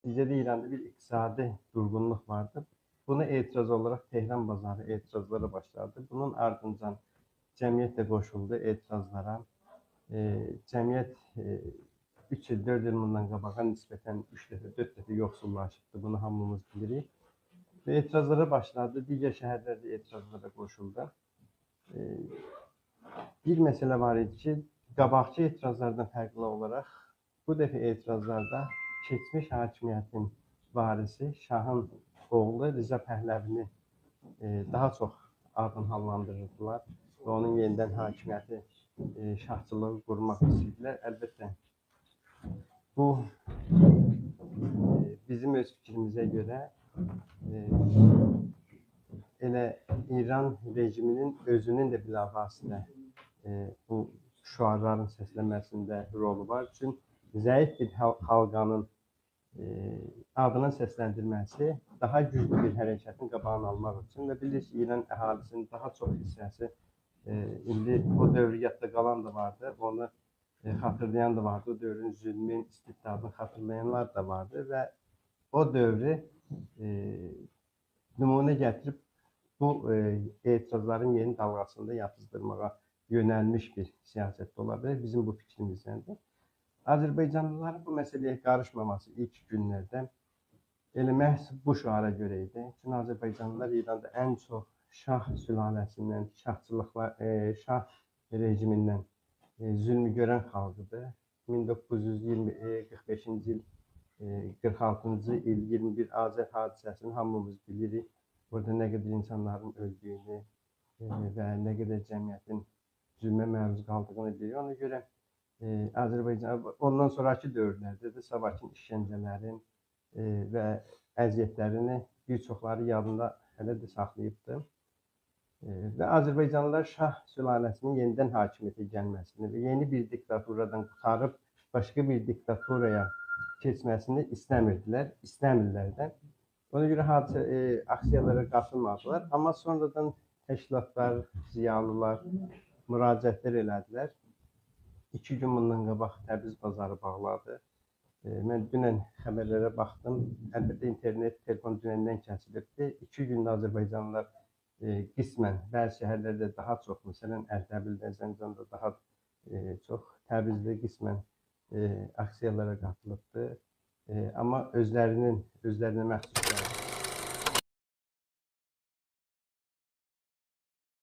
Nəticədə İranda bir iqtisadi durğunluq vardı. Buna etiraz olaraq Tehran bazarı etirazlara başladı. Bunun ardınca cəmiyyət də qoşuldu etirazlara. Cəmiyyət 3 il, 4 il bundan qabağa nisbətən 3 dəfə, 4 dəfə yoxsullaşıbdır. Bunu hamımız bilirik. Və etirazlara başladı. Digər şəhərlər də etirazlara qoşuldu. Bir məsələ var idi ki, qabaqcı etirazlardan fərqli olaraq bu dəfə etirazlarda keçmiş hakimiyyətin varisi Şahın oğlu Rıza Pəhləvini daha çox adını hallandırırdılar və onun yenidən hakimiyyəti, şahçılığı qurmaq istəyirdilər. Əlbəttə, bu bizim öz fikrimizə görə elə İran rejiminin özünün də bilavasitə bu şüarların səslənməsində rolu var. Çünki zəif bir halqanın adının səsləndirməsi daha güclü bir hərəkətin qabağını almaq üçün və bilirsiniz, İran əhalisinin daha çox hissəsi indi o dövrü yadda qalan da vardı, onu xatırlayan da vardı, o dövrün zülmün, istibdadını xatırlayanlar da vardı və o dövrü nümunə gətirib bu etirazların yeni dalğasında yatızdırmağa yönəlmiş bir siyasət də ola bilər. Bizim bu fikrimizdəndir. Azərbaycanlıların bu məsələyə qarışmaması ilk günlərdə elə məhz bu şüara görə idi. Çünki Azərbaycanlılar İranda ən çox şah sülaləsindən, şahçılıqla, şah rejimindən zülmü görən xalqıdır. 1945-ci il, 46-cı il 21 Azər hadisəsini hamımız bilirik. Orada nə qədər insanların öldüyünü və nə qədər cəmiyyətin zülmə məruz qaldığını bilirik. Ona görə Azərbaycan ondan sonrakı dövrlərdə də Savakın işgəncələrin və əziyyətlərini bir çoxları yadında hələ də saxlayıbdır. Və Azərbaycanlılar şah sülaləsinin yenidən hakimiyyətə gəlməsini və yeni bir diktaturadan qurtarıb başqa bir diktaturaya keçməsini istəmirdilər, istəmirlər də. Ona görə hadisə aksiyalara qatılmadılar, amma sonradan təşkilatlar, ziyalılar müraciətlər elədilər. 2 gün bundan qabaq Təbriz bazarı bağladı. Mən dünən xəbərlərə baxdım. Əlbəttə internet, telefon dünəndən kəsilibdi. 2 gündə Azərbaycanlılar qismən bəzi şəhərlərdə daha çox, məsələn Ərdəbildə, Zəncanda daha çox, Təbrizdə qismən aksiyalara qatılıbdı. Amma özlərinə məxsus